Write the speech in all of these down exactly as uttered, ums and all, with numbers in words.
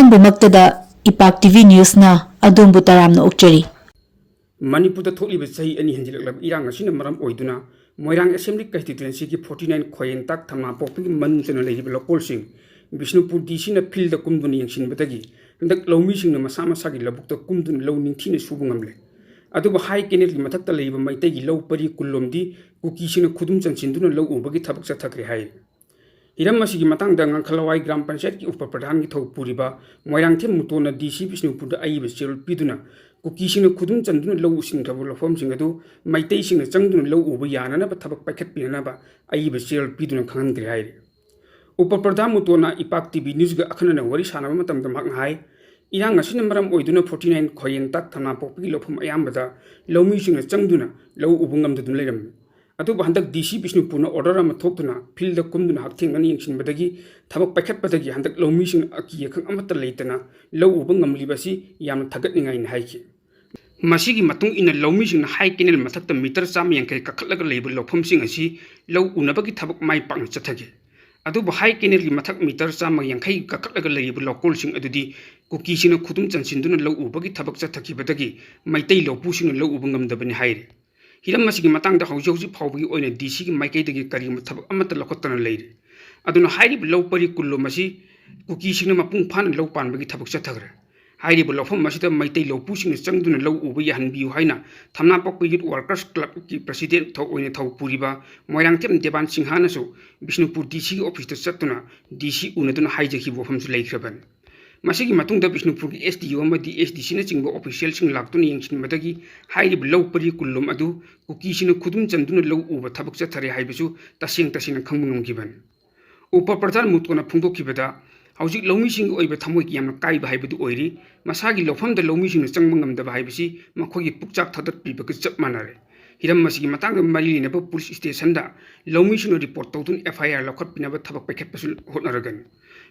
ꯑꯍꯥꯟꯕꯃꯛꯇꯗ ꯏꯄꯥꯛ T V ꯅ꯭ꯌꯨꯁꯅ ꯑꯗꯣꯝꯕꯨ ꯇꯔꯥꯝꯅ ꯑꯣꯛꯆꯔꯤ꯫ ꯃꯅꯤꯄꯨꯔꯗ ꯊꯣꯛꯂꯤꯕ ꯆꯍꯤ ꯑꯅꯤ ꯍꯦꯟꯖꯤꯜꯂꯛꯂꯕ ꯏꯔꯥꯡ ꯑꯁꯤꯅ ꯃꯔꯝ ꯑꯣꯏꯗꯨꯅ ꯃꯣꯏꯔꯥꯡ ꯑꯦꯁꯦꯝꯕ꯭ꯂꯤ ꯀꯟꯁꯇꯤꯇ꯭ꯋꯦꯟꯁꯤꯒꯤ ꯐꯣꯔꯇꯤ ꯅꯥꯏꯟ ꯈ꯭ꯋꯥꯏꯌꯦꯟꯇꯥꯛ ꯊꯝꯅꯥꯄꯣꯛꯄꯤꯒꯤ ꯃꯅꯨꯡ ꯆꯟꯅ ꯂꯩꯔꯤꯕ ꯂꯧꯀꯣꯜꯁꯤꯡ ꯕꯤꯁꯅꯨꯄꯨꯔ ꯗꯤ ꯁꯤꯅ ꯐꯤꯜꯗ ꯀꯨꯝꯗꯨꯅ ꯌꯦꯡꯁꯤꯟꯕꯗꯒꯤ ꯍꯟꯗꯛ ꯂꯧꯃꯤꯁꯤꯡꯅ ꯃꯁꯥ ꯃꯁꯥꯒꯤ ꯂꯧꯕꯨꯛꯇ ꯀꯨꯝꯗꯨꯅ ꯂꯧ ꯅꯤꯡꯊꯤꯅ ꯁꯨꯕ ꯉꯝꯂꯦ꯫ ꯑꯗꯨꯕꯨ ꯍꯥꯏ ꯀꯦꯅꯦꯜꯒꯤ ꯃꯊꯛꯇ ꯂꯩꯔꯤꯕ ꯃꯩꯇꯩꯒꯤ ꯂꯧ ꯄꯔꯤ ꯀꯨꯟꯂꯣꯝꯗꯤ ꯀꯨꯀꯤꯁꯤꯡꯅ ꯈꯨꯗꯨꯝ ꯆꯟꯁꯤꯟꯗꯨꯅ ꯂꯧ ꯎꯕꯒꯤ ꯊꯕꯛ ꯆꯠꯊꯈ꯭ꯔꯦ ꯍꯥꯏꯔꯤ꯫ ꯍꯤꯔꯝ ꯑꯁꯤꯒꯤ ꯃꯇꯥꯡꯗ ꯉꯥꯡꯈꯂꯋꯥꯏ ꯒ꯭ꯔꯥꯝ ꯄꯟꯆꯥꯌꯠꯀꯤ ꯎꯄ ꯄ꯭ꯔꯙꯥꯟꯒꯤ ꯊꯧ ꯄꯨꯔꯤꯕ ꯃꯣꯏꯔꯥꯡꯊꯦꯝ ꯃꯨꯇꯣꯟꯅ ꯗꯤ ꯁꯤ ꯕꯤꯁꯅꯨꯄꯨꯔꯗ ꯑꯏꯕ ꯆꯦꯔꯣꯜ ꯄꯤꯗꯨꯅ ꯀꯨꯀꯤꯁꯤꯡꯅ ꯈꯨꯗꯨꯝ ꯆꯟꯗꯨꯅ ꯂꯧ ꯎꯁꯤꯟꯈ꯭ꯔꯕ ꯂꯧꯐꯝꯁꯤꯡ ꯑꯗꯨ ꯃꯩꯇꯩꯁꯤꯡꯅ ꯆꯪꯗꯨꯅ ꯂꯧ ꯎꯕ ꯌꯥꯅꯅꯕ ꯊꯕꯛ ꯄꯥꯏꯈꯠꯄꯤꯅꯅꯕ ꯑꯏꯕ ꯆꯦꯔꯣꯜ ꯄꯤꯗꯨꯅ ꯈꯪꯍꯟꯈ꯭ꯔꯦ ꯍꯥꯏꯔꯤ꯫ ꯎꯄ ꯄ꯭ꯔꯙꯥꯟ ꯃꯨꯇꯣꯟꯅ ꯏꯄꯥꯛ ꯇꯤ ꯚꯤ ꯅ꯭ꯌꯨꯁꯒ ꯑꯈꯟꯅꯅ ꯋꯥꯔꯤ ꯁꯥꯟꯅꯕ ꯃꯇꯝꯗ ꯃꯍꯥꯛꯅ ꯍꯥꯏ, ꯏꯔꯥꯡ ꯑꯁꯤꯅ ꯃꯔꯝ ꯑꯣꯏꯗꯨꯅ ꯐꯣꯔꯇꯤ ꯅꯥꯏꯟ ꯈ꯭ꯋꯥꯏꯌꯦꯟꯇꯥꯛ ꯊꯝꯅꯥꯄꯣꯛꯄꯒꯤ ꯂꯧꯐꯝ ꯑꯌꯥꯝꯕꯗ ꯂꯧꯃꯤꯁꯤꯡꯅ ꯆꯪꯗꯨꯅ ꯂꯧ ꯎꯕ ꯉꯝꯗꯗꯨꯅ ꯂꯩꯔꯝꯃꯤ꯫ ꯑꯗꯨꯕꯨ ꯍꯟꯗꯛ ꯗꯤ ꯁꯤ ꯕꯤꯁꯅꯨꯄꯨꯔꯅ ꯑꯣꯔꯗꯔ ꯑꯃ ꯊꯣꯛꯇꯨꯅ ꯐꯤꯜꯗ ꯀꯨꯝꯗꯨꯅ ꯍꯛꯊꯦꯡꯅꯅ ꯌꯦꯡꯁꯤꯟꯕꯗꯒꯤ ꯊꯕꯛ ꯄꯥꯏꯈꯠꯄꯗꯒꯤ ꯍꯟꯗꯛ ꯂꯧꯃꯤꯁꯤꯡ ꯑꯀꯤ ꯑꯈꯪ ꯑꯃꯠꯇ ꯂꯩꯇꯅ ꯂꯧ ꯎꯕ ꯉꯝꯂꯤꯕ ꯑꯁꯤ ꯌꯥꯝꯅ ꯊꯥꯒꯠꯅꯤꯡꯉꯥꯏꯅꯤ ꯍꯥꯏꯈꯤ꯫ ꯃꯁꯤꯒꯤ ꯃꯇꯨꯡ ꯏꯟꯅ ꯂꯧꯃꯤꯁꯤꯡꯅ ꯍꯥꯏ ꯀꯦꯅꯦꯜ ꯃꯊꯛꯇ ꯃꯤꯇꯔ ꯆꯥꯝꯃ ꯌꯥꯡꯈꯩ ꯀꯥꯈꯠꯂꯒ ꯂꯩꯕ ꯂꯧꯐꯝꯁꯤꯡ ꯑꯁꯤ ꯂꯧ ꯎꯅꯕꯒꯤ ꯊꯕꯛ ꯃꯥꯏ ꯄꯥꯛꯅ ꯆꯠꯊꯈꯤ꯫ ꯑꯗꯨꯕꯨ ꯍꯥꯏ ꯀꯦꯅꯦꯜꯒꯤ ꯃꯊꯛ ꯃꯤꯇꯔ ꯆꯥꯝꯃ ꯌꯥꯡꯈꯩ ꯀꯥꯈꯠꯂꯒ ꯂꯩꯔꯤꯕ ꯂꯧꯀꯣꯜꯁꯤꯡ ꯑꯗꯨꯗꯤ ꯀꯨꯀꯤꯁꯤꯡꯅ ꯈꯨꯗꯨꯝ ꯆꯟꯁꯤꯟꯗꯨꯅ ꯂꯧ ꯎꯕꯒꯤ ꯊꯕꯛ ꯆꯠꯊꯈꯤꯕꯗꯒꯤ ꯃꯩꯇꯩ ꯂꯧꯄꯨꯁꯤꯡꯅ ꯂꯧ ꯎꯕ ꯉꯝꯗꯕꯅꯤ ꯍꯥꯏꯔꯤ꯫ ꯍꯤꯔꯝ ꯑꯁꯤꯒꯤ ꯃꯇꯥꯡꯗ ꯍꯧꯖꯤꯛ ꯍꯧꯖꯤꯛ ꯐꯥꯎꯕꯒꯤ ꯑꯣꯏꯅ ꯗꯤ ꯁꯤꯒꯤ ꯃꯥꯏꯀꯩꯗꯒꯤ ꯀꯔꯤꯒꯨꯝꯕ ꯊꯕꯛ ꯑꯃꯠꯇ ꯂꯧꯈꯠꯇꯅ ꯂꯩꯔꯤ꯫ ꯑꯗꯨꯅ ꯍꯥꯏꯔꯤꯕ ꯂꯧ ꯄꯔꯤ ꯀꯨꯟꯂꯣꯝ ꯑꯁꯤ ꯀꯨꯀꯤꯁꯤꯡꯅ ꯃꯄꯨꯡ ꯐꯥꯅ ꯂꯧ ꯄꯥꯟꯕꯒꯤ ꯊꯕꯛ ꯆꯠꯊꯈ꯭ꯔꯦ꯫ ꯍꯥꯏꯔꯤꯕ ꯂꯧꯐꯝ ꯑꯁꯤꯗ ꯃꯩꯇꯩ ꯂꯧꯄꯨꯁꯤꯡꯅ ꯆꯪꯗꯨꯅ ꯂꯧ ꯎꯕ ꯌꯥꯍꯟꯕꯤꯌꯨ ꯍꯥꯏꯅ ꯊꯝꯅꯥꯄꯣꯛꯄ ꯌꯨꯠ ꯋꯥꯔꯀꯔꯁ ꯀ꯭ꯂꯕꯀꯤ ꯄ꯭ꯔꯁꯤꯗꯦꯟꯠ ꯊꯧ ꯑꯣꯏꯅ ꯊꯧ ꯄꯨꯔꯤꯕ ꯃꯣꯏꯔꯥꯡꯊꯦꯝ ꯗꯦꯕꯥꯟ ꯁꯤꯡꯍꯥꯅꯁꯨ ꯕꯤꯁꯅꯨꯄꯨꯔ ꯗꯤ ꯁꯤꯒꯤ ꯑꯣꯐꯤꯁꯇ ꯆꯠꯇꯨꯅ ꯗꯤ ꯁꯤ ꯎꯅꯗꯨꯅ ꯍꯥꯏꯖꯈꯤꯕ ꯋꯥꯐꯝꯁꯨ ꯂꯩꯈ꯭ꯔꯕꯅꯤ꯫ ꯃꯁꯤꯒꯤ ꯃꯇꯨꯡꯗ ꯕꯤꯁꯅꯨꯄꯨꯔꯒꯤ ꯑꯦꯁ ꯗꯤ ꯑꯣ ꯑꯃꯗꯤ ꯑꯦꯁ ꯗꯤ ꯁꯤꯅꯆꯤꯡꯕ ꯑꯣꯐꯤꯁꯤꯌꯦꯜꯁꯤꯡ ꯂꯥꯛꯇꯨꯅ ꯌꯦꯡꯁꯤꯟꯕꯗꯒꯤ ꯍꯥꯏꯔꯤꯕ ꯂꯧ ꯄꯔꯤ ꯀꯨꯟꯂꯣꯝ ꯑꯗꯨ ꯀꯨꯀꯤꯁꯤꯡꯅ ꯈꯨꯗꯨꯝ ꯆꯟꯗꯨꯅ ꯂꯧ ꯎꯕ ꯊꯕꯛ ꯆꯠꯊꯔꯦ ꯍꯥꯏꯕꯁꯨ ꯇꯁꯦꯡ ꯇꯁꯦꯡꯅ ꯈꯪꯕ ꯉꯝꯈꯤꯕꯅꯤ꯫ ꯎꯄ ꯄ꯭ꯔꯙꯥꯟ ꯃꯨꯇꯣꯟꯅ ꯐꯣꯡꯗꯣꯛꯈꯤꯕꯗ, ꯍꯧꯖꯤꯛ ꯂꯧꯃꯤꯁꯤꯡꯒꯤ ꯑꯣꯏꯕ ꯊꯃꯣꯏ ꯌꯥꯝꯅ ꯀꯥꯏꯕ ꯍꯥꯏꯕꯗꯨ ꯑꯣꯏꯔꯤ꯫ ꯃꯁꯥꯒꯤ ꯂꯧꯐꯝꯗ ꯂꯧꯃꯤꯁꯤꯡꯅ ꯆꯪꯕ ꯉꯝꯗꯕ ꯍꯥꯏꯕꯁꯤ ꯃꯈꯣꯏꯒꯤ ꯄꯨꯛꯆꯥꯛ ꯊꯥꯗꯠꯄꯤꯕꯒ ꯆꯞ ꯃꯥꯟꯅꯔꯦ꯫ ꯍꯤꯔꯝ ꯑꯁꯤꯒꯤ ꯃꯇꯥꯡꯗ ꯃꯔꯤ ꯂꯩꯅꯕ ꯄꯨꯂꯤꯁ ꯁ꯭ꯇꯦꯁꯟꯗ ꯂꯧꯃꯤꯁꯤꯡꯅ ꯔꯤꯄꯣꯔꯠ ꯇꯧꯗꯨꯅ ꯑꯦꯐ ꯑꯥꯏ ꯑꯥꯔ ꯂꯧꯈꯠꯄꯤꯅꯕ ꯊꯕꯛ ꯄꯥꯏꯈꯠꯄꯁꯨ ꯍꯣꯠꯅꯔꯒꯅꯤ꯫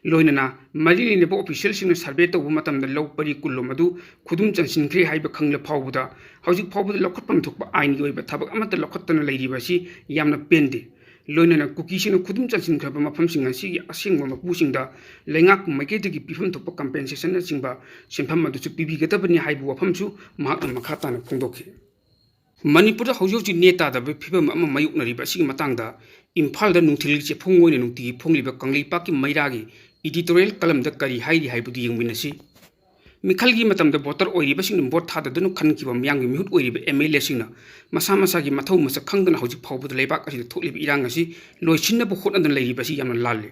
ꯂꯣꯏꯅꯅ ꯃꯔꯤ ꯂꯩꯅꯕ ꯑꯣꯐꯤꯁꯤꯌꯦꯜꯁꯤꯡꯅ ꯁꯔꯚꯦ ꯇꯧꯕ ꯃꯇꯝꯗ ꯂꯧ ꯄꯔꯤ ꯀꯨꯟꯂꯣꯝ ꯑꯗꯨ ꯈꯨꯗꯨꯝ ꯆꯟꯁꯤꯟꯈ꯭ꯔꯦ ꯍꯥꯏꯕ ꯈꯪꯂ ꯐꯥꯎꯕꯗ ꯍꯧꯖꯤꯛ ꯐꯥꯎꯕꯗ ꯂꯧꯈꯠꯐꯝ ꯊꯣꯛꯄ ꯑꯥꯏꯟꯒꯤ ꯑꯣꯏꯕ ꯊꯕꯛ ꯑꯃꯠꯇ ꯂꯧꯈꯠꯇꯅ ꯂꯩꯔꯤꯕ ꯑꯁꯤ ꯌꯥꯝꯅ ꯄꯦꯟꯗꯦ꯫ ꯂꯣꯏꯅꯅ ꯀꯨꯀꯤꯁꯤꯡꯅ ꯈꯨꯗꯨꯝ ꯆꯟꯁꯤꯟꯈ꯭ꯔꯕ ꯃꯐꯝꯁꯤꯡ ꯑꯁꯤꯒꯤ ꯑꯁꯦꯡꯕ ꯃꯄꯨꯁꯤꯡꯗ ꯂꯩꯉꯥꯛ ꯃꯥꯏꯀꯩꯗꯒꯤ ꯄꯤꯐꯝ ꯊꯣꯛꯄ compensationꯅꯆꯤꯡꯕ ꯁꯦꯟꯐꯝ ꯑꯗꯨꯁꯨ ꯄꯤꯕꯤꯒꯗꯕꯅꯤ ꯍꯥꯏꯕ ꯋꯥꯐꯝꯁꯨ ꯃꯍꯥꯛꯅ ꯃꯈꯥ ꯇꯥꯅ ꯐꯣꯡꯗꯣꯛꯈꯤ꯫ ꯃꯅꯤꯄꯨꯔꯗ ꯍꯧꯖꯤꯛ ꯍꯧꯖꯤꯛ ꯅꯦ ꯇꯥꯗꯕ ꯐꯤꯕꯝ ꯑꯃ ꯃꯥꯌꯣꯛꯅꯔꯤꯕ ꯑꯁꯤꯒꯤ ꯃꯇꯥꯡꯗ ꯏꯝꯐꯥꯜꯗ ꯅꯨꯡꯊꯤꯜꯒꯤ ꯆꯦꯐꯣꯡ ꯑꯣꯏꯅ ꯅꯨꯡꯇꯤꯒꯤ ꯐꯣꯡꯂꯤꯕ ꯀꯪꯂꯩꯄꯥꯛꯀꯤ ꯃꯩꯔꯥꯒꯤ editorial columnꯗ ꯀꯔꯤ ꯍꯥꯏꯔꯤ ꯍꯥꯏꯕꯗꯨ ꯌꯦꯡꯃꯤꯟꯅꯁꯤ꯫ ꯃꯤꯈꯜꯒꯤ ꯃꯇꯝꯗ voter ꯑꯣꯏꯔꯤꯕꯁꯤꯡꯅ vote ꯊꯥꯗꯗꯨꯅ ꯈꯟꯈꯤꯕ ꯃꯤꯌꯥꯝꯒꯤ ꯃꯤꯍꯨꯠ ꯑꯣꯏꯔꯤꯕ MLAꯁꯤꯡꯅ ꯃꯁꯥ ꯃꯁꯥꯒꯤ ꯃꯊꯧ ꯃꯁꯛ ꯈꯪꯗꯅ ꯍꯧꯖꯤꯛ ꯐꯥꯎꯕꯗ ꯂꯩꯕꯥꯛ ꯑꯁꯤꯗ ꯊꯣꯛꯂꯤꯕ ꯏꯔꯥꯡ ꯑꯁꯤ ꯂꯣꯏꯁꯤꯟꯅꯕ ꯍꯣꯠꯅꯗꯨꯅ ꯂꯩꯔꯤꯕ ꯑꯁꯤ ꯌꯥꯝꯅ ꯂꯥꯜꯂꯤ꯫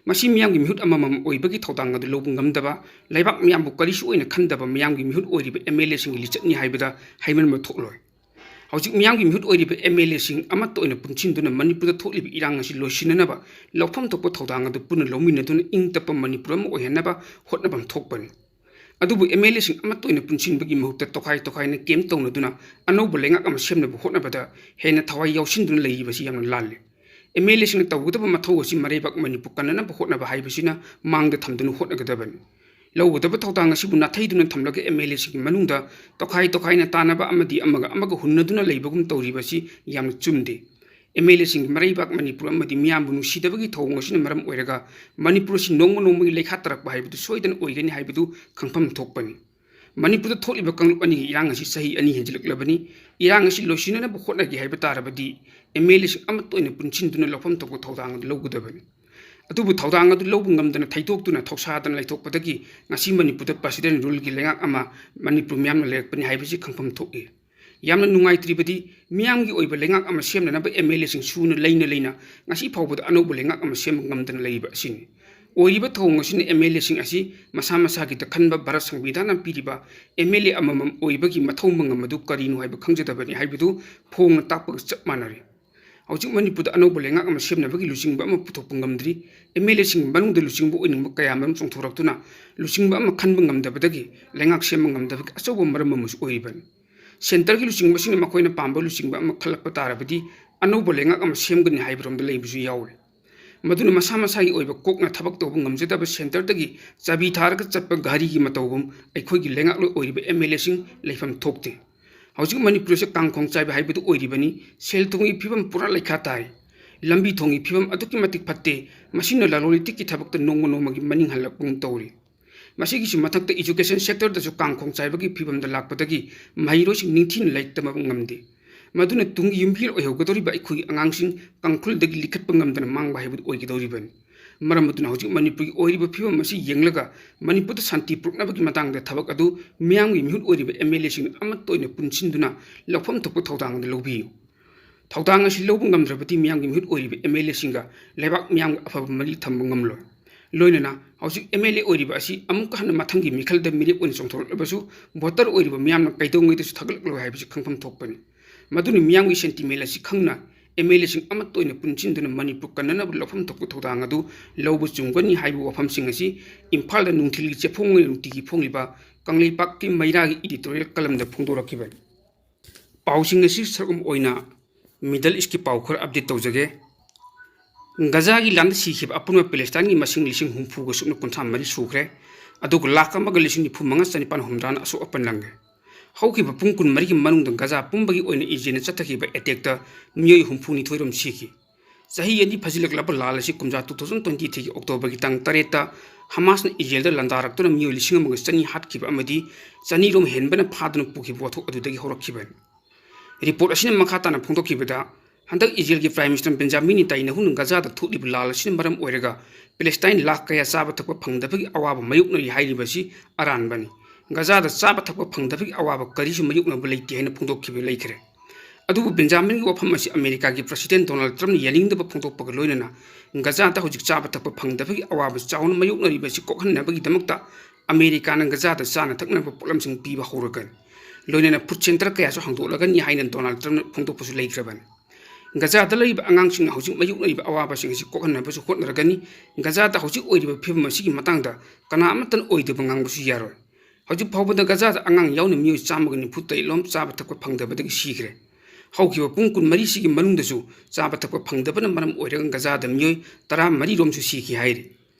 ꯃꯁꯤ ꯃꯤꯌꯥꯝꯒꯤ ꯃꯤꯍꯨꯠ ꯑꯃꯃꯝ ꯑꯣꯏꯕꯒꯤ ꯊꯧꯗꯥꯡ ꯑꯗꯨ ꯂꯧꯕ ꯉꯝꯗꯕ, ꯂꯩꯕꯥꯛ ꯃꯤꯌꯥꯝꯕꯨ ꯀꯔꯤꯁꯨ ꯑꯣꯏꯅ ꯈꯟꯗꯕ ꯃꯤꯌꯥꯝꯒꯤ ꯃꯤꯍꯨꯠ ꯑꯣꯏꯔꯤꯕ MLAꯁꯤꯡꯒꯤ ꯂꯤꯆꯠꯅꯤ ꯍꯥꯏꯕꯗ ꯍꯩꯃꯟꯕ ꯊꯣꯛꯂꯣꯏ꯫ ꯍꯧꯖꯤꯛ ꯃꯤꯌꯥꯝꯒꯤ ꯃꯤꯍꯨꯠ ꯑꯣꯏꯔꯤꯕ MLAꯁꯤꯡ ꯑꯃꯠꯇ ꯑꯣꯏꯅ ꯄꯨꯟꯁꯤꯟꯗꯨꯅ ꯃꯅꯤꯄꯨꯔꯗ ꯊꯣꯛꯂꯤꯕ ꯏꯔꯥꯡ ꯑꯁꯤ ꯂꯣꯏꯁꯤꯟꯅꯅꯕ ꯂꯧꯐꯝ ꯊꯣꯛꯄ ꯊꯧꯗꯥꯡ ꯑꯗꯨ ꯄꯨꯟꯅ ꯂꯧꯃꯤꯟꯅꯗꯨꯅ ꯏꯪ ꯇꯞꯄ ꯃꯅꯤꯄꯨꯔ ꯑꯃ ꯑꯣꯏꯍꯟꯅꯕ ꯍꯣꯠꯅꯐꯝ ꯊꯣꯛꯄꯅꯤ꯫ ꯑꯗꯨꯕꯨ MLAꯁꯤꯡ ꯑꯃꯠꯇ ꯑꯣꯏꯅ ꯄꯨꯟꯁꯤꯟꯕꯒꯤ ꯃꯍꯨꯠꯇ ꯇꯣꯈꯥꯏ ꯇꯣꯈꯥꯏꯅ camp ꯇꯧꯅꯗꯨꯅ ꯑꯅꯧꯕ ꯂꯩꯉꯥꯛ ꯑꯃ ꯁꯦꯝꯅꯕ ꯍꯣꯠꯅꯕꯗ ꯍꯦꯟꯅ ꯊꯋꯥꯏ ꯌꯥꯎꯁꯤꯟꯗꯨꯅ ꯂꯩꯔꯤꯕꯁꯤ ꯌꯥꯝꯅ ꯂꯥꯜꯂꯤ꯫ MLAꯁꯤꯡꯅ ꯇꯧꯒꯗꯕ ꯃꯊꯧ ꯑꯁꯤ ꯃꯔꯩꯕꯥꯛ ꯃꯅꯤꯄꯨꯔ ꯀꯟꯅꯅꯕ ꯍꯣꯠꯅꯕ ꯍꯥꯏꯕꯁꯤꯅ ꯃꯥꯡꯗ ꯊꯝꯗꯨꯅ ꯍꯣꯠꯅꯒꯗꯕꯅꯤ꯫ ꯂꯧꯒꯗꯕ ꯊꯧꯗꯥꯡ ꯑꯁꯤꯕꯨ ꯅꯥꯊꯩꯗꯨꯅ ꯊꯝꯂꯒ MLAꯁꯤꯡꯒꯤ ꯃꯅꯨꯡꯗ ꯇꯣꯈꯥꯏ ꯇꯣꯈꯥꯏꯅ ꯇꯥꯅꯕ ꯑꯃꯗꯤ ꯑꯃꯒ ꯑꯃꯒ ꯍꯨꯟꯅꯗꯨꯅ ꯂꯩꯕꯒꯨꯝ ꯇꯧꯔꯤꯕꯁꯤ ꯌꯥꯝꯅ ꯆꯨꯝꯗꯦ꯫ MLAꯁꯤꯡꯒꯤ ꯃꯔꯩꯕꯥꯛ ꯃꯅꯤꯄꯨꯔ ꯑꯃꯗꯤ ꯃꯤꯌꯥꯝꯕꯨ ꯅꯨꯡꯁꯤꯗꯕꯒꯤ ꯊꯧꯑꯣꯡ ꯑꯁꯤꯅ ꯃꯔꯝ ꯑꯣꯏꯔꯒ ꯃꯅꯤꯄꯨꯔ ꯑꯁꯤ ꯅꯣꯡꯃ ꯅꯣꯡꯃꯒꯤ ꯂꯩꯈꯥ ꯇꯥꯔꯛꯄ ꯍꯥꯏꯕꯗꯨ ꯁꯣꯏꯗꯅ ꯑꯣꯏꯒꯅꯤ ꯍꯥꯏꯕꯗꯨ ꯈꯪꯐꯝ ꯊꯣꯛꯄꯅꯤ꯫ ꯃꯅꯤꯄꯨꯔꯗ ꯊꯣꯛꯂꯤꯕ ꯀꯥꯡꯂꯨꯞ ꯑꯅꯤꯒꯤ ꯏꯔꯥꯡ ꯑꯁꯤ ꯆꯍꯤ ꯑꯅꯤ ꯍꯦꯟꯖꯤꯜꯂꯛꯂꯕꯅꯤ꯫ ꯏꯔꯥꯡ ꯑꯁꯤ ꯂꯣꯏꯁꯤꯟꯅꯅꯕ ꯍꯣꯠꯅꯒꯦ ꯍꯥꯏꯕ ꯇꯥꯔꯕꯗꯤ MLAꯁꯤꯡ ꯑꯃꯠꯇ ꯑꯣꯏꯅ ꯄꯨꯟꯁꯤꯟꯗꯨꯅ ꯂꯧꯐꯝ ꯊꯣꯛꯄ ꯊꯧꯗꯥꯡ ꯑꯗꯨ ꯂꯧꯒꯗꯕꯅꯤ꯫ ꯑꯗꯨꯕꯨ ꯊꯧꯗꯥꯡ ꯑꯗꯨ ꯂꯧꯕ ꯉꯝꯗꯅ ꯊꯩꯗꯣꯛꯇꯨꯅ ꯊꯧꯁꯥꯗꯅ ꯂꯩꯊꯣꯛꯄꯗꯒꯤ ꯉꯁꯤ ꯃꯅꯤꯄꯨꯔꯗ President ruleꯒꯤ ꯂꯩꯉꯥꯛ ꯑꯃ ꯃꯅꯤꯄꯨꯔ ꯃꯤꯌꯥꯝꯅ ꯂꯩꯔꯛꯄꯅꯤ ꯍꯥꯏꯕꯁꯤ ꯈꯪꯐꯝ ꯊꯣꯛꯏ꯫ ꯌꯥꯝꯅ ꯅꯨꯡꯉꯥꯏꯇ꯭ꯔꯤꯕꯗꯤ ꯃꯤꯌꯥꯝꯒꯤ ꯑꯣꯏꯕ ꯂꯩꯉꯥꯛ ꯑꯃ ꯁꯦꯝꯅꯅꯕ MLAꯁꯤꯡ ꯁꯨꯅ ꯂꯩꯅ ꯂꯩꯅ ꯉꯁꯤ ꯐꯥꯎꯕꯗ ꯑꯅꯧꯕ ꯂꯩꯉꯥꯛ ꯑꯃ ꯁꯦꯝꯕ ꯉꯝꯗꯅ ꯂꯩꯔꯤꯕ ꯑꯁꯤꯅꯤ꯫ ꯑꯣꯏꯔꯤꯕ ꯊꯧꯑꯣꯡ ꯑꯁꯤꯅ MLAꯁꯤꯡ ꯑꯁꯤ ꯃꯁꯥ ꯃꯁꯥꯒꯤꯗ ꯈꯟꯕ ꯚꯥꯔꯠ ꯁꯪꯕꯤꯙꯥꯟꯅ ꯄꯤꯔꯤꯕ MLA ꯑꯃꯃꯝ ꯑꯣꯏꯕꯒꯤ ꯃꯊꯧ ꯃꯉꯝ ꯑꯗꯨ ꯀꯔꯤꯅꯣ ꯍꯥꯏꯕ ꯈꯪꯖꯗꯕꯅꯤ ꯍꯥꯏꯕꯗꯨ ꯐꯣꯡꯅ ꯇꯥꯛꯄꯒ ꯆꯞ ꯃꯥꯟꯅꯔꯦ꯫ ꯍꯧꯖꯤꯛ ꯃꯅꯤꯄꯨꯔꯗ ꯑꯅꯧꯕ ꯂꯩꯉꯥꯛ ꯑꯃ ꯁꯦꯝꯅꯕꯒꯤ ꯂꯨꯆꯤꯡꯕ ꯑꯃ ꯄꯨꯊꯣꯛꯄ ꯉꯝꯗ꯭ꯔꯤ꯫ MLAꯁꯤꯡꯒꯤ ꯃꯅꯨꯡꯗ ꯂꯨꯆꯤꯡꯕ ꯑꯣꯏꯅꯤꯡꯕ ꯀꯌꯥ ꯃꯔꯨꯝ ꯆꯣꯡꯊꯣꯔꯛꯇꯨꯅ ꯂꯨꯆꯤꯡꯕ ꯑꯃ ꯈꯟꯕ ꯉꯝꯗꯕꯗꯒꯤ ꯂꯩꯉꯥꯛ ꯁꯦꯝꯕ ꯉꯝꯗꯕꯒꯤ ꯑꯆꯧꯕ ꯃꯔꯝ ꯑꯃꯁꯨ ꯑꯣꯏꯔꯤꯕꯅꯤ꯫ Centreꯒꯤ ꯂꯨꯆꯤꯡꯕꯁꯤꯡꯅ ꯃꯈꯣꯏꯅ ꯄꯥꯝꯕ ꯂꯨꯆꯤꯡꯕ ꯑꯃ ꯈꯜꯂꯛꯄ ꯇꯥꯔꯕꯗꯤ ꯑꯅꯧꯕ ꯂꯩꯉꯥꯛ ꯑꯃ ꯁꯦꯝꯒꯅꯤ ꯍꯥꯏꯕꯔꯣꯝꯗ ꯂꯩꯕꯁꯨ ꯌꯥꯎꯔꯤ꯫ ꯃꯗꯨꯅ ꯃꯁꯥ ꯃꯁꯥꯒꯤ ꯑꯣꯏꯕ ꯀꯣꯛꯅ ꯊꯕꯛ ꯇꯧꯕ ꯉꯝꯖꯗꯕ centreꯗꯒꯤ ꯆꯥꯕꯤ ꯊꯥꯔꯒ ꯆꯠꯄ ꯘꯔꯤꯒꯤ ꯃꯇꯧꯒꯨꯝ ꯑꯩꯈꯣꯏꯒꯤ ꯂꯩꯉꯥꯛꯂꯣꯏ ꯑꯣꯏꯔꯤꯕ MLAꯁꯤꯡ ꯂꯩꯐꯝ ꯊꯣꯛꯇꯦ꯫ ꯍꯧꯖꯤꯛ ꯃꯅꯤꯄꯨꯔꯁꯦ ꯀꯥꯡꯈꯣꯡ ꯆꯥꯏꯕ ꯍꯥꯏꯕꯗꯨ ꯑꯣꯏꯔꯤꯕꯅꯤ꯫ ꯁꯦꯜ ꯊꯨꯝꯒꯤ ꯐꯤꯕꯝ ꯄꯨꯔꯥ ꯂꯩꯈꯥ ꯇꯥꯔꯦ꯫ ꯂꯝꯕꯤ ꯊꯣꯡꯒꯤ ꯐꯤꯕꯝ ꯑꯗꯨꯛꯀꯤ ꯃꯇꯤꯛ ꯐꯠꯇꯦ, ꯃꯁꯤꯅ ꯂꯂꯣꯟ ꯏꯇꯤꯛꯀꯤ ꯊꯕꯛꯇ ꯅꯣꯡꯃ ꯅꯣꯡꯃꯒꯤ ꯃꯅꯤꯡ ꯍꯜꯂꯛꯄꯒꯨꯝ ꯇꯧꯔꯤ꯫ ꯃꯁꯤꯒꯤꯁꯨ ꯃꯊꯛꯇ education sectorꯗꯁꯨ ꯀꯥꯡꯈꯣꯡ ꯆꯥꯏꯕꯒꯤ ꯐꯤꯕꯝꯗ ꯂꯥꯛꯄꯗꯒꯤ ꯃꯍꯩꯔꯣꯏꯁꯤꯡ ꯅꯤꯡꯊꯤꯅ ꯂꯥꯏꯔꯤꯛ ꯇꯝꯕ ꯉꯝꯗꯦ꯫ ꯃꯗꯨꯅ ꯇꯨꯡꯒꯤ ꯌꯨꯝꯕꯤꯔꯦꯜ ꯑꯣꯏꯍꯧꯒꯗꯧꯔꯤꯕ ꯑꯩꯈꯣꯏꯒꯤ ꯑꯉꯥꯡꯁꯤꯡ ꯀꯥꯡꯈꯨꯜꯗꯒꯤ ꯂꯤꯈꯠꯄ ꯉꯝꯗꯅ ꯃꯥꯡꯕ ꯍꯥꯏꯕꯗꯨ ꯑꯣꯏꯒꯗꯧꯔꯤꯕꯅꯤ꯫ ꯃꯔꯝ ꯑꯗꯨꯅ ꯍꯧꯖꯤꯛ ꯃꯅꯤꯄꯨꯔꯒꯤ ꯑꯣꯏꯔꯤꯕ ꯐꯤꯕꯝ ꯑꯁꯤ ꯌꯦꯡꯂꯒ ꯃꯅꯤꯄꯨꯔꯗ ꯁꯥꯟꯇꯤ ꯄꯨꯔꯛꯅꯕꯒꯤ ꯃꯇꯥꯡꯗ ꯊꯕꯛ ꯑꯗꯨ ꯃꯤꯌꯥꯝꯒꯤ ꯃꯤꯍꯨꯠ ꯑꯣꯏꯔꯤꯕ MLAꯁꯤꯡꯅ ꯑꯃꯠꯇ ꯑꯣꯏꯅ ꯄꯨꯟꯁꯤꯟꯗꯨꯅ ꯂꯧꯐꯝ ꯊꯣꯛꯄ ꯊꯧꯗꯥꯡ ꯑꯗꯨ ꯂꯧꯕꯤꯌꯨ꯫ ꯊꯧꯗꯥꯡ ꯑꯁꯤ ꯂꯧꯕ ꯉꯝꯗ꯭ꯔꯕꯗꯤ ꯃꯤꯌꯥꯝꯒꯤ ꯃꯤꯍꯨꯠ ꯑꯣꯏꯔꯤꯕ MLAꯁꯤꯡꯒ ꯂꯩꯕꯥꯛ ꯃꯤꯌꯥꯝꯒ ꯑꯐꯕ ꯃꯔꯤ ꯊꯝꯕ ꯉꯝꯂꯣꯏ꯫ ꯂꯣꯏꯅꯅ ꯍꯧꯖꯤꯛ MLA ꯑꯣꯏꯔꯤꯕ ꯑꯁꯤ ꯑꯃꯨꯛꯀ ꯍꯟꯅ ꯃꯊꯪꯒꯤ ꯃꯤꯈꯜꯗ ꯃꯤꯔꯦꯞ ꯑꯣꯏꯅ ꯆꯣꯡꯊꯣꯔꯛꯂꯕꯁꯨ voter ꯑꯣꯏꯔꯤꯕ ꯃꯤꯌꯥꯝꯅ ꯀꯩꯗꯧꯉꯩꯗꯁꯨ ꯊꯥꯒꯠꯂꯛꯂꯣꯏ ꯍꯥꯏꯕꯁꯤ ꯈꯪꯐꯝ ꯊꯣꯛꯄꯅꯤ꯫ ꯃꯗꯨꯅ ꯃꯤꯌꯥꯝꯒꯤ sentiment ꯑꯁꯤ ꯈꯪꯅ MLAꯁꯤꯡ ꯑꯃꯠꯇ ꯑꯣꯏꯅ ꯄꯨꯟꯁꯤꯟꯗꯨꯅ ꯃꯅꯤꯄꯨꯔ ꯀꯟꯅꯅꯕ ꯂꯧꯐꯝ ꯊꯣꯛꯄ ꯊꯧꯗꯥꯡ ꯑꯗꯨ ꯂꯧꯕ ꯆꯨꯝꯒꯅꯤ ꯍꯥꯏꯕ ꯋꯥꯐꯝꯁꯤꯡ ꯑꯁꯤ ꯏꯝꯐꯥꯜꯗ ꯅꯨꯡꯊꯤꯜꯒꯤ ꯆꯦꯐꯣꯡ ꯑꯣꯏꯅ ꯅꯨꯡꯇꯤꯒꯤ ꯐꯣꯡꯂꯤꯕ ꯀꯪꯂꯩꯄꯥꯛꯀꯤ ꯃꯩꯔꯥꯒꯤ editorial columnꯗ ꯐꯣꯡꯗꯣꯔꯛꯈꯤꯕꯅꯤ꯫ ꯄꯥꯎꯁꯤꯡ ꯑꯁꯤ ꯁꯔꯨꯛ ꯑꯃ ꯑꯣꯏꯅ Middle Eastꯀꯤ ꯄꯥꯎ ꯈꯔ update ꯇꯧꯖꯒꯦ꯫ ꯒꯖꯥꯒꯤ ꯂꯥꯟꯗ ꯁꯤꯈꯤꯕ ꯑꯄꯨꯟꯕ ꯄꯦꯂꯦꯁꯇꯥꯏꯟꯒꯤ ꯃꯁꯤꯡ ꯂꯤꯁꯤꯡ ꯍꯨꯝꯐꯨꯒ ꯁꯨꯞꯅ ꯀꯨꯟꯊ꯭ꯔꯥ ꯃꯔꯤ ꯁꯨꯈ꯭ꯔꯦ꯫ ꯑꯗꯨꯒ ꯂꯥꯈ ꯑꯃꯒ ꯂꯤꯁꯤꯡ ꯅꯤꯐꯨ ꯃꯉꯥ ꯆꯅꯤꯄꯥꯟ ꯍꯨꯝꯗ꯭ꯔꯥꯅ ꯑꯁꯣꯛ ꯑꯄꯟ ꯅꯪꯉꯦ꯫ ꯍꯧꯈꯤꯕ ꯄꯨꯡ ꯀꯨꯟꯃꯔꯤꯒꯤ ꯃꯅꯨꯡꯗ ꯒꯖꯥ ꯄꯨꯝꯕꯒꯤ ꯑꯣꯏꯅ ꯏꯖꯔꯦꯜꯅ ꯆꯠꯊꯈꯤꯕ attackꯇ ꯃꯤꯑꯣꯏ ꯍꯨꯝꯐꯨꯅꯤꯊꯣꯏ ꯔꯣꯝ ꯁꯤꯈꯤ꯫ ꯆꯍꯤ ꯑꯅꯤ ꯐꯥꯖꯤꯜꯂꯛꯂꯕ ꯂꯥꯟ ꯑꯁꯤ ꯀꯨꯝꯖꯥ two thousand twenty threeꯒꯤ Octoberꯒꯤ ꯇꯥꯡ ꯇꯔꯦꯠꯇ ꯍꯃꯥꯁꯅ ꯏꯖꯔꯦꯜꯗ ꯂꯥꯟꯗꯥꯔꯛꯇꯨꯅ ꯃꯤꯑꯣꯏ ꯂꯤꯁꯤꯡ ꯑꯃꯒ ꯆꯅꯤ ꯍꯥꯠꯈꯤꯕ ꯑꯃꯗꯤ ꯆꯅꯤ ꯔꯣꯝ ꯍꯦꯟꯕꯅ ꯐꯥꯗꯨꯅ ꯄꯨꯈꯤꯕ ꯋꯥꯊꯣꯛ ꯑꯗꯨꯗꯒꯤ ꯍꯧꯔꯛꯈꯤꯕꯅꯤ꯫ Report ꯑꯁꯤꯅ ꯃꯈꯥ ꯇꯥꯅ ꯐꯣꯡꯗꯣꯛꯈꯤꯕꯗ, ꯍꯟꯗꯛ ꯏꯖꯔꯦꯜꯒꯤ Prime Minister ꯕꯦꯟꯖꯥꯃꯤꯟ ꯅꯦꯇꯥꯟꯌꯥꯍꯨꯅ ꯒꯖꯥꯗ ꯊꯣꯛꯂꯤꯕ ꯂꯥꯟ ꯑꯁꯤꯅ ꯃꯔꯝ ꯑꯣꯏꯔꯒ ꯄꯦꯂꯦꯁꯇꯥꯏꯟ ꯂꯥꯈ ꯀꯌꯥ ꯆꯥꯕ ꯊꯛꯄ ꯐꯪꯗꯕꯒꯤ ꯑꯋꯥꯕ ꯃꯥꯌꯣꯛꯅꯔꯤ ꯍꯥꯏꯔꯤꯕ ꯑꯁꯤ ꯑꯔꯥꯟꯕꯅꯤ꯫ ꯒꯖꯥꯗ ꯆꯥꯕ ꯊꯛꯄ ꯐꯪꯗꯕꯒꯤ ꯑꯋꯥꯕ ꯀꯔꯤꯁꯨ ꯃꯥꯌꯣꯛꯅꯕ ꯂꯩꯇꯦ ꯍꯥꯏꯅ ꯐꯣꯡꯗꯣꯛꯈꯤꯕ ꯂꯩꯈ꯭ꯔꯦ꯫ ꯑꯗꯨꯕꯨ ꯕꯦꯟꯖꯥꯃꯤꯟꯒꯤ ꯋꯥꯐꯝ ꯑꯁꯤ ꯑꯃꯦꯔꯤꯀꯥꯒꯤ President Donald Trumpꯅ ꯌꯥꯅꯤꯡꯗꯕ ꯐꯣꯡꯗꯣꯛꯄꯒ ꯂꯣꯏꯅꯅ ꯒꯖꯥꯗ ꯍꯧꯖꯤꯛ ꯆꯥꯕ ꯊꯛꯄ ꯐꯪꯗꯕꯒꯤ ꯑꯋꯥꯕ ꯆꯥꯎꯅ ꯃꯥꯌꯣꯛꯅꯔꯤꯕ ꯑꯁꯤ ꯀꯣꯛꯍꯟꯅꯕꯒꯤꯗꯃꯛꯇ ꯑꯃꯦꯔꯤꯀꯥꯅ ꯒꯖꯥꯗ ꯆꯥꯅ ꯊꯛꯅꯕ ꯄꯣꯠꯂꯝꯁꯤꯡ ꯄꯤꯕ ꯍꯧꯔꯒꯅꯤ꯫ ꯂꯣꯏꯅꯅ food centre ꯀꯌꯥꯁꯨ ꯍꯥꯡꯗꯣꯛꯂꯒꯅꯤ ꯍꯥꯏꯅ Donald Trumpꯅ ꯐꯣꯡꯗꯣꯛꯄꯁꯨ ꯂꯩꯈ꯭ꯔꯕꯅꯤ꯫ ꯒꯖꯥꯗ ꯂꯩꯔꯤꯕ ꯑꯉꯥꯡꯁꯤꯡꯅ ꯍꯧꯖꯤꯛ ꯃꯥꯌꯣꯛꯅꯔꯤꯕ ꯑꯋꯥꯕꯁꯤꯡ ꯑꯁꯤ ꯀꯣꯛꯍꯟꯅꯕꯁꯨ ꯍꯣꯠꯅꯔꯒꯅꯤ꯫ ꯒꯖꯥꯗ ꯍꯧꯖꯤꯛ ꯑꯣꯏꯔꯤꯕ ꯐꯤꯕꯝ ꯑꯁꯤꯒꯤ ꯃꯇꯥꯡꯗ ꯀꯅꯥ ꯑꯃꯠꯇꯅ ꯑꯣꯏꯗꯕ ꯉꯥꯡꯕꯁꯨ ꯌꯥꯔꯣꯏ꯫ ꯍꯧꯖꯤꯛ ꯐꯥꯎꯕꯗ ꯒꯖꯥꯗ ꯑꯉꯥꯡ ꯌꯥꯎꯅ ꯃꯤꯑꯣꯏ ꯆꯥꯝꯃꯒ ꯅꯤꯐꯨ ꯇꯔꯦꯠ ꯂꯣꯝ ꯆꯥꯕ ꯊꯛꯄ ꯐꯪꯗꯕꯗꯒꯤ ꯁꯤꯈ꯭ꯔꯦ꯫ ꯍꯧꯈꯤꯕ ꯄꯨꯡ ꯀꯨꯟꯃꯔꯤꯁꯤꯒꯤ ꯃꯅꯨꯡꯗꯁꯨ ꯆꯥꯕ ꯊꯛꯄ ꯐꯪꯗꯕꯅ ꯃꯔꯝ ꯑꯣꯏꯔꯒ ꯒꯖꯥꯗ ꯃꯤꯑꯣꯏ ꯇꯔꯥꯃꯔꯤ ꯔꯣꯝꯁꯨ ꯁꯤꯈꯤ ꯍꯥꯏꯔꯤ꯫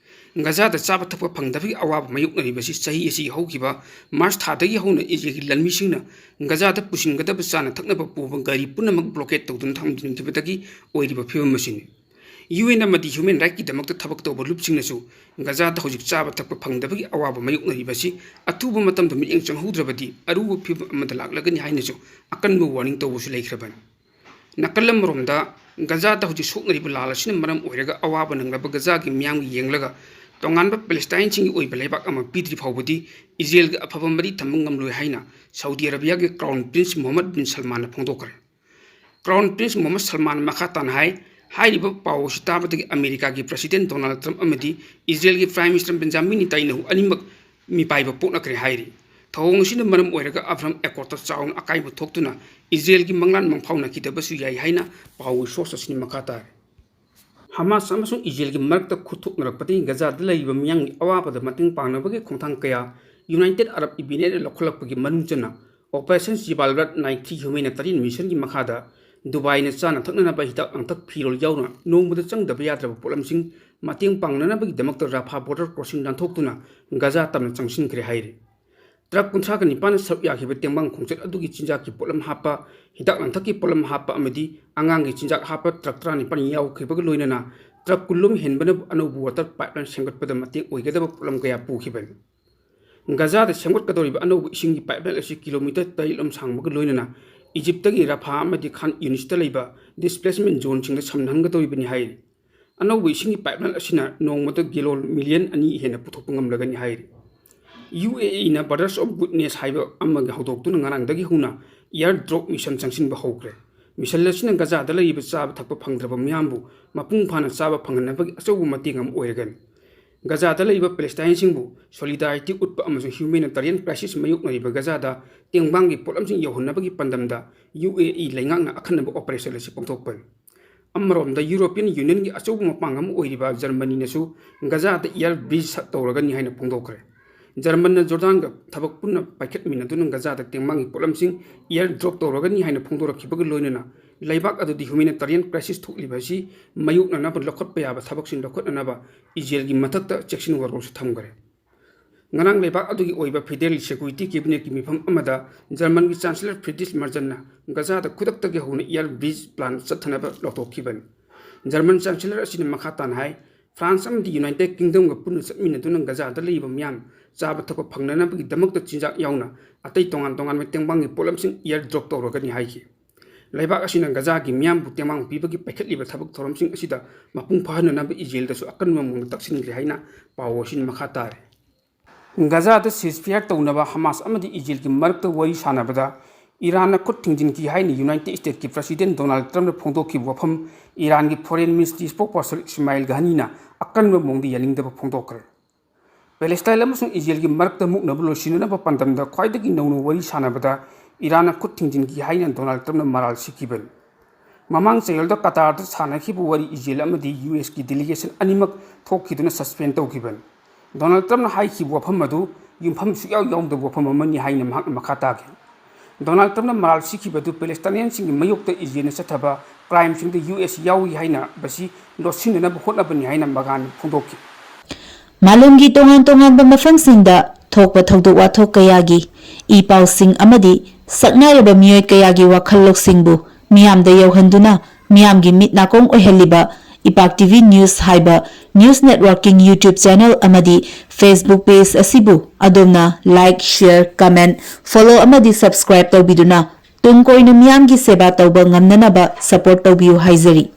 ꯒꯖꯥꯗ ꯆꯥꯕ ꯊꯛꯄ ꯐꯪꯗꯕꯒꯤ ꯑꯋꯥꯕ ꯃꯥꯌꯣꯛꯅꯔꯤꯕꯁꯤ ꯆꯍꯤ ꯑꯁꯤꯒꯤ ꯍꯧꯈꯤꯕ ꯃꯥꯔꯆ ꯊꯥꯗꯒꯤ ꯍꯧꯅ ꯏꯖꯔꯦꯜꯒꯤ ꯂꯥꯟꯃꯤꯁꯤꯡꯅ ꯒꯖꯥꯗ ꯄꯨꯁꯤꯟꯒꯗꯕ ꯆꯥꯅ ꯊꯛꯅꯕ ꯄꯨꯕ ꯒꯥꯔꯤ ꯄꯨꯝꯅꯃꯛ ꯕ꯭ꯂꯣꯀꯦꯠ ꯇꯧꯗꯨꯅ ꯊꯝꯖꯤꯟꯈꯤꯕꯗꯒꯤ ꯑꯣꯏꯔꯤꯕ ꯐꯤꯕꯝ ꯑꯁꯤꯅꯤ꯫ ꯌꯨ ꯑꯦꯟ ꯑꯃꯗꯤ ꯍ꯭ꯌꯨꯃꯦꯟ ꯔꯥꯏꯠꯀꯤꯗꯃꯛꯇ ꯊꯕꯛ ꯇꯧꯕ ꯂꯨꯞꯁꯤꯡꯅꯁꯨ ꯒꯖꯥꯗ ꯍꯧꯖꯤꯛ ꯆꯥꯕ ꯊꯛꯄ ꯐꯪꯗꯕꯒꯤ ꯑꯋꯥꯕ ꯃꯥꯌꯣꯛꯅꯔꯤꯕ ꯑꯁꯤ ꯑꯊꯨꯕ ꯃꯇꯝꯗ ꯃꯤꯠꯌꯦꯡ ꯆꯪꯍꯧꯗ꯭ꯔꯕꯗꯤ ꯑꯔꯨꯕ ꯐꯤꯚꯝ ꯑꯃꯗ ꯂꯥꯛꯂꯒꯅꯤ ꯍꯥꯏꯅꯁꯨ ꯑꯀꯟꯕ ꯋꯥꯔꯅꯤꯡ ꯇꯧꯕꯁꯨ ꯂꯩꯈ꯭ꯔꯕꯅꯤ꯫ ꯅꯥꯀꯜ ꯑꯃꯔꯣꯝꯗ, ꯒꯖꯥꯗ ꯍꯧꯖꯤꯛ ꯁꯣꯛꯅꯔꯤꯕ ꯂꯥꯜ ꯑꯁꯤꯅ ꯃꯔꯝ ꯑꯣꯏꯔꯒ ꯑꯋꯥꯕ ꯅꯪꯂꯕ ꯒꯖꯥꯒꯤ ꯃꯤꯌꯥꯝꯒꯤ ꯌꯦꯡꯂꯒ ꯇꯣꯉꯥꯟꯕ ꯄꯦꯂꯦꯁꯇꯥꯏꯟꯁꯤꯡꯒꯤ ꯑꯣꯏꯕ ꯂꯩꯕꯥꯛ ꯑꯃ ꯄꯤꯗ꯭ꯔꯤ ꯐꯥꯎꯕꯗꯤ ꯏꯖꯔꯦꯜꯒ ꯑꯐꯕ ꯃꯔꯤ ꯊꯝꯕ ꯉꯝꯂꯣꯏ ꯍꯥꯏꯅ ꯁꯥꯎꯗꯤ ꯑꯔꯥꯕꯤꯌꯥꯒꯤ ꯀ꯭ꯔꯥꯎꯟ ꯄ꯭ꯔꯤꯟꯁ ꯃꯣꯍꯝꯃꯗ ꯕꯤꯟ ꯁꯜꯃꯥꯟꯅ ꯐꯣꯡꯗꯣꯛꯈ꯭ꯔꯦ꯫ ꯀ꯭ꯔꯥꯎꯟ ꯄ꯭ꯔꯤꯟꯁ ꯃꯣꯍꯝꯃꯗ ꯁꯜꯃꯥꯟꯅ ꯃꯈꯥ ꯇꯥꯅ ꯍꯥꯏ, ꯍꯥꯏꯔꯤꯕ ꯄꯥꯎ ꯑꯁꯤ ꯇꯥꯕꯗꯒꯤ ꯑꯃꯦꯔꯤꯀꯥꯒꯤ ꯄ꯭ꯔꯁꯤꯗꯦꯟ ꯗꯣꯅꯥꯜꯗ ꯇ꯭ꯔꯝꯞ ꯑꯃꯗꯤ ꯏꯖꯔꯦꯜꯒꯤ ꯄ꯭ꯔꯥꯏꯝ ꯃꯤꯅꯤꯁꯇꯔ ꯕꯦꯟꯖꯥꯃꯤꯟ ꯅꯦꯇꯥꯟꯌꯥꯍꯨ ꯑꯅꯤꯃꯛ ꯃꯤꯄꯥꯏꯕ ꯄꯣꯛꯅꯈ꯭ꯔꯦ ꯍꯥꯏꯔꯤ꯫ ꯊꯧꯑꯣꯡ ꯑꯁꯤꯅ ꯃꯔꯝ ꯑꯣꯏꯔꯒ ꯑꯕ꯭ꯔꯥꯍꯝ ꯑꯦꯀꯣꯔꯗꯇ ꯆꯥꯎꯅ ꯑꯀꯥꯏꯕ ꯊꯣꯛꯇꯨꯅ ꯏꯖꯔꯦꯜꯒꯤ ꯃꯪꯂꯥꯟ ꯃꯪꯐꯥꯎꯅꯈꯤꯗꯕꯁꯨ ꯌꯥꯏ ꯍꯥꯏꯅ ꯄꯥꯎꯒꯤ ꯁꯣꯔꯁ ꯑꯁꯤꯅ ꯃꯈꯥ ꯇꯥꯔꯤ꯫ ꯍꯃꯥꯁ ꯑꯃꯁꯨꯡ ꯏꯖꯔꯦꯜꯒꯤ ꯃꯔꯛꯇ ꯈꯨꯠꯊꯣꯛꯅꯔꯛꯄꯗꯒꯤ ꯒꯖꯥꯗ ꯂꯩꯔꯤꯕ ꯃꯤꯌꯥꯝꯒꯤ ꯑꯋꯥꯕꯗ ꯃꯇꯦꯡ ꯄꯥꯡꯅꯕꯒꯤ ꯈꯣꯡꯊꯥꯡ ꯀꯌꯥ ꯌꯨꯅꯥꯏꯇꯦꯗ ꯑꯔꯕ ꯏꯃꯤꯔꯦꯠꯅ ꯂꯧꯈꯠꯂꯛꯄꯒꯤ ꯃꯅꯨꯡ ꯆꯟꯅ ꯑꯣꯄꯔꯦꯁꯟ ꯖꯤꯕꯥꯜ ꯔꯠ ꯅꯥꯏꯟꯇꯤ ꯍ꯭ꯌꯨꯃꯦꯅꯤꯇꯥꯔꯤꯌꯟ ꯃꯤꯁꯟꯒꯤ ꯃꯈꯥꯗ ꯗꯨꯕꯥꯏꯅ ꯆꯥꯅ ꯊꯛꯅꯅꯕ ꯍꯤꯗꯥꯛ ꯂꯥꯡꯊꯛ, ꯐꯤꯔꯣꯜ ꯌꯥꯎꯅ ꯅꯣꯡꯃꯗ ꯆꯪꯗꯕ ꯌꯥꯗ꯭ꯔꯕ ꯄꯣꯠꯂꯝꯁꯤꯡ ꯃꯇꯦꯡ ꯄꯥꯡꯅꯅꯕꯒꯤꯗꯃꯛꯇ ꯔꯥꯐꯥ ꯕꯣꯔꯗꯔ ꯀ꯭ꯔꯣꯁꯤꯡ ꯂꯥꯟꯊꯣꯛꯇꯨꯅ ꯒꯖꯥ ꯇꯝꯅ ꯆꯪꯁꯤꯟꯈ꯭ꯔꯦ ꯍꯥꯏꯔꯤ꯫ ꯇ꯭ꯔꯛ ꯀꯨꯟꯊ꯭ꯔꯥꯒ ꯅꯤꯄꯥꯟꯅ ꯁꯔꯨꯛ ꯌꯥꯈꯤꯕ ꯇꯦꯡꯕꯥꯡ ꯈꯣꯡꯆꯠ ꯑꯗꯨꯒꯤ ꯆꯤꯟꯖꯥꯛꯀꯤ ꯄꯣꯠꯂꯝ ꯍꯥꯞꯄ, ꯍꯤꯗꯥꯛ ꯂꯥꯡꯊꯛꯀꯤ ꯄꯣꯠꯂꯝ ꯍꯥꯞꯄ ꯑꯃꯗꯤ ꯑꯉꯥꯡꯒꯤ ꯆꯤꯟꯖꯥꯛ ꯍꯥꯞꯄ ꯇ꯭ꯔꯛ ꯇꯔꯥꯅꯤꯄꯥꯟ ꯌꯥꯎꯈꯤꯕꯒ ꯂꯣꯏꯅꯅ ꯇ꯭ꯔꯛ ꯀꯨꯟꯂꯣꯝ ꯍꯦꯟꯕꯅ ꯑꯅꯧꯕ ꯋꯥꯇꯔ ꯄꯥꯏꯞꯂꯥꯏꯟ ꯁꯦꯝꯒꯠꯄꯗ ꯃꯇꯦꯡ ꯑꯣꯏꯒꯗꯕ ꯄꯣꯠꯂꯝ ꯀꯌꯥ ꯄꯨꯈꯤꯕꯅꯤ꯫ ꯒꯖꯥꯗ ꯁꯦꯝꯒꯠꯀꯗꯧꯔꯤꯕ ꯑꯅꯧꯕ ꯏꯁꯤꯡꯒꯤ ꯄꯥꯏꯞꯂꯥꯏꯟ ꯑꯁꯤ ꯀꯤꯂꯣꯃꯤꯇꯔ ꯇꯔꯦꯠꯂꯣꯝ ꯁꯥꯡꯕꯒ ꯂꯣꯏꯅꯅ ꯏꯖꯤꯞꯇꯒꯤ ꯔꯥꯐꯥ ꯑꯃꯗꯤ ꯈꯥꯟ ꯌꯨꯅꯤꯁꯇ ꯂꯩꯕ ꯗꯤꯁꯄ꯭ꯂꯦꯁꯃꯦꯟ ꯖꯣꯟꯁꯤꯡꯗ ꯁꯝꯅꯍꯟꯒꯗꯧꯔꯤꯕꯅꯤ ꯍꯥꯏꯔꯤ꯫ ꯑꯅꯧꯕ ꯏꯁꯤꯡꯒꯤ ꯄꯥꯏꯞꯂꯥꯏꯟ ꯑꯁꯤꯅ ꯅꯣꯡꯃꯗ ꯒꯦꯂꯣꯟ ꯃꯤꯂꯤꯌꯟ ꯑꯅꯤ ꯍꯦꯟꯅ ꯄꯨꯊꯣꯛꯄ ꯉꯝꯂꯒꯅꯤ ꯍꯥꯏꯔꯤ꯫ ꯌꯨ ꯑꯦ ꯏꯅ ꯕ꯭ꯔꯗꯔꯁ ꯑꯣꯐ ꯒꯨꯗꯅꯦꯁ ꯍꯥꯏꯕ ꯑꯃꯒꯤ ꯍꯧꯗꯣꯛꯇꯨꯅ ꯉꯔꯥꯡꯗꯒꯤ ꯍꯧꯅ ꯏꯌꯔ ꯗ꯭ꯔꯣꯞ ꯃꯤꯁꯟ ꯆꯪꯁꯤꯟꯕ ꯍꯧꯈ꯭ꯔꯦ꯫ ꯃꯤꯁꯟ ꯑꯁꯤꯅ ꯒꯖꯥꯗ ꯂꯩꯔꯤꯕ ꯆꯥꯕ ꯊꯛꯄ ꯐꯪꯗ꯭ꯔꯕ ꯃꯤꯌꯥꯝꯕꯨ ꯃꯄꯨꯡ ꯐꯥꯅ ꯆꯥꯕ ꯐꯪꯍꯟꯅꯕꯒꯤ ꯑꯆꯧꯕ ꯃꯇꯦꯡ ꯑꯃ ꯑꯣꯏꯔꯒꯅꯤ꯫ ꯒꯖꯥꯗ ꯂꯩꯔꯤꯕ ꯄꯦꯂꯦꯁꯇꯥꯏꯟꯁꯤꯡꯕꯨ ꯁꯣꯂꯤꯗꯥꯔꯤꯇꯤ ꯎꯠꯄ ꯑꯃꯁꯨꯡ ꯍ꯭ꯌꯨꯃꯦꯅꯤꯇꯥꯔꯤꯌꯟ ꯀ꯭ꯔꯥꯏꯁꯤꯁ ꯃꯥꯌꯣꯛꯅꯔꯤꯕ ꯒꯖꯥꯗ ꯇꯦꯡꯕꯥꯡꯒꯤ ꯄꯣꯠꯂꯝꯁꯤꯡ ꯌꯧꯍꯟꯅꯕꯒꯤ ꯄꯥꯟꯗꯝꯗ ꯌꯨ ꯑꯦ ꯏ ꯂꯩꯉꯥꯛꯅ ꯑꯈꯟꯅꯕ ꯑꯣꯄꯔꯦꯁꯟ ꯑꯁꯤ ꯄꯥꯡꯊꯣꯛꯄꯅꯤ꯫ ꯑꯃꯔꯣꯝꯗ ꯌꯨꯔꯣꯄꯤꯌꯟ ꯌꯨꯅꯤꯌꯟꯒꯤ ꯑꯆꯧꯕ ꯃꯄꯥꯡ ꯑꯃ ꯑꯣꯏꯔꯤꯕ ꯖꯔꯃꯅꯤꯅꯁꯨ ꯒꯖꯥꯗ ꯏꯌꯔ ꯕ꯭ꯔꯤꯖ ꯇꯧꯔꯒꯅꯤ ꯍꯥꯏꯅ ꯐꯣꯡꯗꯣꯛꯈ꯭ꯔꯦ꯫ ꯖꯔꯃꯟꯅ ꯖꯣꯔꯗꯥꯟꯒ ꯊꯕꯛ ꯄꯨꯟꯅ ꯄꯥꯏꯈꯠꯃꯤꯟꯅꯗꯨꯅ ꯒꯖꯥꯗ ꯇꯦꯡꯕꯥꯡꯒꯤ ꯄꯣꯠꯂꯝꯁꯤꯡ ꯏꯌꯔ ꯗ꯭ꯔꯣꯞ ꯇꯧꯔꯒꯅꯤ ꯍꯥꯏꯅ ꯐꯣꯡꯗꯣꯔꯛꯈꯤꯕꯒ ꯂꯣꯏꯅꯅ ꯂꯩꯕꯥꯛ ꯑꯗꯨꯗꯤ humanitarian crisis ꯊꯣꯛꯂꯤꯕ ꯑꯁꯤ ꯃꯥꯌꯣꯛꯅꯅꯕ ꯂꯧꯈꯠꯄ ꯌꯥꯕ ꯊꯕꯛꯁꯤꯡ ꯂꯧꯈꯠꯅꯅꯕ ꯏꯖꯔꯦꯜꯒꯤ ꯃꯊꯛꯇ ꯆꯦꯛꯁꯤꯟ ꯋꯥꯔꯣꯜꯁꯨ ꯊꯝꯈ꯭ꯔꯦ꯫ ꯉꯔꯥꯡ ꯂꯩꯕꯥꯛ ꯑꯗꯨꯒꯤ ꯑꯣꯏꯕ Federal Security Cabinetꯀꯤ ꯃꯤꯐꯝ ꯑꯃꯗ ꯖꯔꯃꯟꯒꯤ Chancellor Friedrich Merzꯅ ꯒꯖꯥꯗ ꯈꯨꯗꯛꯇꯒꯤ ꯍꯧꯅ air bridge plan ꯆꯠꯊꯅꯕ ꯂꯥꯎꯊꯣꯛꯈꯤꯕꯅꯤ꯫ ꯖꯔꯃꯟ Chancellor ꯑꯁꯤꯅ ꯃꯈꯥ ꯇꯥꯅ ꯍꯥꯏ, France ꯑꯃꯗꯤ United Kingdomꯒ ꯄꯨꯟꯅ ꯆꯠꯃꯤꯟꯅꯗꯨꯅ ꯒꯖꯥꯗ ꯂꯩꯔꯤꯕ ꯃꯤꯌꯥꯝ ꯆꯥꯕ ꯊꯛꯄ ꯐꯪꯅꯅꯕꯒꯤꯗꯃꯛꯇ ꯆꯤꯟꯖꯥꯛ ꯌꯥꯎꯅ ꯑꯇꯩ ꯇꯣꯉꯥꯟ ꯇꯣꯉꯥꯟꯕ ꯇꯦꯡꯕꯥꯡꯒꯤ ꯄꯣꯠꯂꯝꯁꯤꯡ air drop ꯇꯧꯔꯒꯅꯤ ꯍꯥꯏꯈꯤ꯫ ꯂꯩꯕꯥꯛ ꯑꯁꯤꯅ ꯒꯖꯥꯒꯤ ꯃꯤꯌꯥꯝꯕꯨ ꯇꯦꯡꯕꯥꯡ ꯄꯤꯕꯒꯤ ꯄꯥꯏꯈꯠꯂꯤꯕ ꯊꯕꯛ ꯊꯧꯔꯝꯁꯤꯡ ꯑꯁꯤꯗ ꯃꯄꯨꯡ ꯐꯥꯍꯟꯅꯅꯕ ꯏꯖꯔꯦꯜꯗꯁꯨ ꯑꯀꯟꯕ ꯃꯑꯣꯡꯗ ꯇꯛꯁꯤꯟꯈ꯭ꯔꯦ ꯍꯥꯏꯅ ꯄꯥꯎ ꯑꯁꯤꯅ ꯃꯈꯥ ꯇꯥꯔꯦ꯫ ꯒꯖꯥꯗ ceasefire ꯇꯧꯅꯕ ꯍꯃꯥꯁ ꯑꯃꯗꯤ ꯏꯖꯔꯦꯜꯒꯤ ꯃꯔꯛꯇ ꯋꯥꯔꯤ ꯁꯥꯟꯅꯕꯗ ꯏꯔꯥꯟꯅ ꯈꯨꯠ ꯊꯤꯡꯖꯤꯟꯈꯤ ꯍꯥꯏꯅ United Statesꯀꯤ President Donald Trumpꯅ ꯐꯣꯡꯗꯣꯛꯈꯤꯕ ꯋꯥꯐꯝ ꯏꯔꯥꯟꯒꯤ Foreign Ministry spokesperson ꯏꯁꯃꯥꯏꯜ ꯘꯅꯤꯅ ꯑꯀꯟꯕ ꯃꯑꯣꯡꯗ ꯌꯥꯅꯤꯡꯗꯕ ꯐꯣꯡꯗꯣꯛꯈ꯭ꯔꯦ꯫ ꯄꯦꯂꯦꯁꯇꯥꯏꯟ ꯑꯃꯁꯨꯡ ꯏꯖꯔꯦꯜꯒꯤ ꯃꯔꯛꯇ ꯃꯨꯛꯅꯕ ꯂꯣꯏꯁꯤꯟꯅꯅꯕ ꯄꯥꯟꯗꯝꯗ ꯈ꯭ꯋꯥꯏꯗꯒꯤ ꯅꯧꯅ ꯋꯥꯔꯤ ꯁꯥꯟꯅꯕꯗ ꯏꯔꯥꯟꯅ ꯈꯨꯠ ꯊꯤꯡꯖꯤꯟꯈꯤ ꯍꯥꯏꯅ Donald Trumpꯅ ꯃꯔꯥꯜ ꯁꯤꯈꯤꯕꯅꯤ꯫ ꯃꯃꯥꯡ ꯆꯌꯣꯜꯗ ꯀꯇꯥꯔꯗ ꯁꯥꯟꯅꯈꯤꯕ ꯋꯥꯔꯤ ꯏꯖꯔꯦꯜ ꯑꯃꯗꯤ USꯀꯤ delegation ꯑꯅꯤꯃꯛ ꯊꯣꯛꯈꯤꯗꯨꯅ suspend ꯇꯧꯈꯤꯕꯅꯤ꯫ Donald Trumpꯅ ꯍꯥꯏꯈꯤꯕ ꯋꯥꯐꯝ ꯑꯗꯨ ꯌꯨꯝꯐꯝ ꯁꯨꯛꯌꯥꯎ ꯌꯥꯎꯗꯕ ꯋꯥꯐꯝ ꯑꯃꯅꯤ ꯍꯥꯏꯅ ꯃꯍꯥꯛꯅ ꯃꯈꯥ ꯇꯥꯈꯤ꯫ Donald Trumpꯅ ꯃꯔꯥꯜ ꯁꯤꯈꯤꯕ ꯑꯗꯨ Palestinianꯁꯤꯡꯒꯤ ꯃꯥꯌꯣꯛꯇ ꯏꯖꯔꯦꯜꯅ ꯆꯠꯊꯕ crimeꯁꯤꯡꯗ US ꯌꯥꯎꯏ ꯍꯥꯏꯅꯕꯁꯤ ꯂꯣꯠꯁꯤꯟꯅꯅꯕ ꯍꯣꯠꯅꯕꯅꯤ ꯍꯥꯏꯅ ꯃꯒꯥꯟ ꯐꯣꯡꯗꯣꯛꯈꯤ꯫ ꯃꯥꯂꯦꯝꯒꯤ ꯇꯣꯉꯥꯟ ꯇꯣꯉꯥꯟꯕ ꯃꯐꯝꯁꯤꯡꯗ ꯊꯣꯛꯄ ꯊꯧꯗꯣꯛ ꯋꯥꯊꯣꯛ ꯀꯌꯥꯒꯤ ꯏ ꯄꯥꯎꯁꯤꯡ ꯑꯃꯗꯤ ꯁꯛꯅꯥꯏꯔꯕ ꯃꯤꯑꯣꯏ ꯀꯌꯥꯒꯤ ꯋꯥꯈꯜ ꯂꯧꯁꯤꯡꯕꯨ ꯃꯤꯌꯥꯝꯗ ꯌꯧꯍꯟꯗꯨꯅ ꯃꯤꯌꯥꯝꯒꯤ ꯃꯤꯠ ꯅꯥꯀꯣꯡ ꯑꯣꯏꯍꯜꯂꯤꯕ ꯏꯄꯥꯛ TV News ꯍꯥꯏꯕ news networking YouTube channel ꯑꯃꯗꯤ Facebook page ꯑꯁꯤꯕꯨ ꯑꯗꯣꯝꯅ like, share, comment, follow ꯑꯃꯗꯤ subscribe ꯇꯧꯕꯤꯗꯨꯅ ꯇꯨꯡ ꯀꯣꯏꯅ ꯃꯤꯌꯥꯝꯒꯤ ꯁꯦꯕꯥ ꯇꯧꯕ ꯉꯝꯅꯅꯕ support ꯇꯧꯕꯤꯌꯨ ꯍꯥꯏꯖꯔꯤ꯫